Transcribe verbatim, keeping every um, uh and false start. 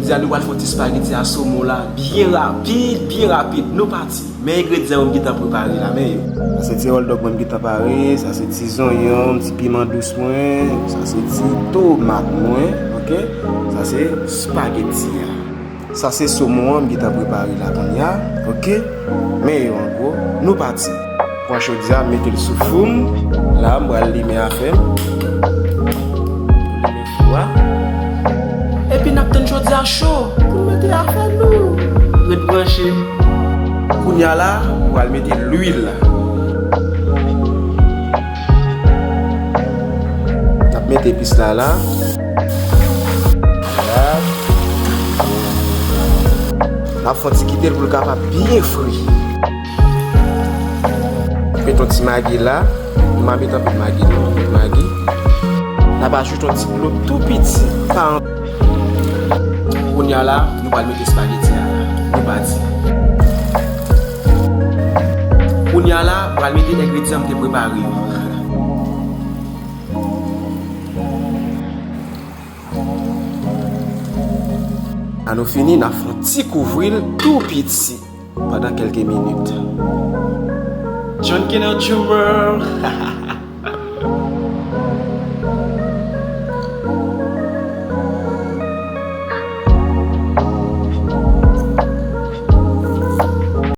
Jodi a nou pral fè yon ti spageti a somon la, byen rapid, byen rapid. Nou pati. Men engredyan yo m gentan prepare la, men yo. Sa se ti hòldòg mwen m gentan pare, sa se ti zonyon, ti piman dous mwen, sa se ti tomat mwen, oke? Sa se spageti a. Sa se somon an m gentan prepare la kounye a, oke? Men yo an gwo, nou pati. Pran chodyè a, mete l sou fou m. La, m pral limen afè m. Limen fou a. Epi n ap tann chodyè a cho pou n mete afè nou. Ret branche. Kounye a la, m pral mete lwil la. N ap mete epis la la. Vwala. N ap fè yon ti kite l pou l kapab byen fri. Met yon ti magi la. Nou pa met anpil magi non. Met magi. N ap ajoute yon ti dlo tou piti. Pa an- Kounye a la, nou pral mete espageti a la. Nou pati. Kounye a la, pral mete engredyan m te prepare yo. An nou fini, n ap fè yon ti kouvri l tou piti pandan kèlke minit. John Kenneth Junior